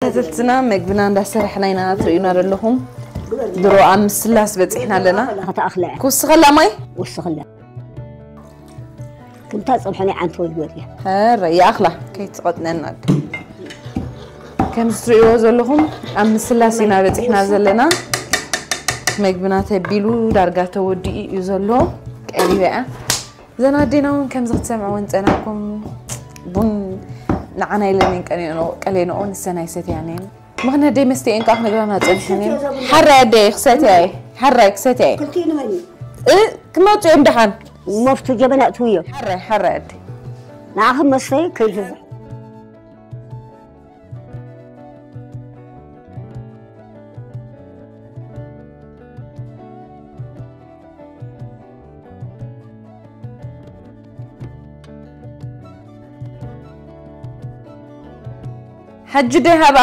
ተኸታተልትና መግብና እንዳሰራሕና ኢና፣ ትርእዩና ዘለኹም። ድሮ ኣብ ምስላስ በፂሕና ኣለና። ከተኣኽለ ክውስኸላ ማይ ወስኽለ ክልተ ፀብሐ ናይ ዓንተ ወይ ገር እያ። ኧረ ይኣኽላ ከይትቐጥነና። ከምዚ ትርእይዎ ዘለኹም ኣብ ምስላስ ኢና በፂሕና ዘለና። መግብና ተቢሉ ዳርጋ ተወዲኡ እዩ ዘሎ። ቀሪበ እያ። እዘን ኣዴና እውን ከምዚ ክትሰምዕወን ፀናሕኩም። ቡን ንዓና ኢለን እየን ቀሌንኦ፣ ቀሌንኦ ንሰን ኣይሰትያን እየን። ምኽንያት ደይ መስተ እየን ከዓ ክነግራና ፀኒሐን እየን። ሓራይ ኣደይ ክሰትያ እየ፣ ሓራይ ክሰትያ እየ። ክልቲኡ ንመን እዩ? እ፣ ክመፁ እዮም ደሓን። መፍቱ ጀበና እትውዮ ሓራይ፣ ሓራይ ኣደይ። ንዓኹም መስተ ከይትዝ ሕጂ ደ ሃብ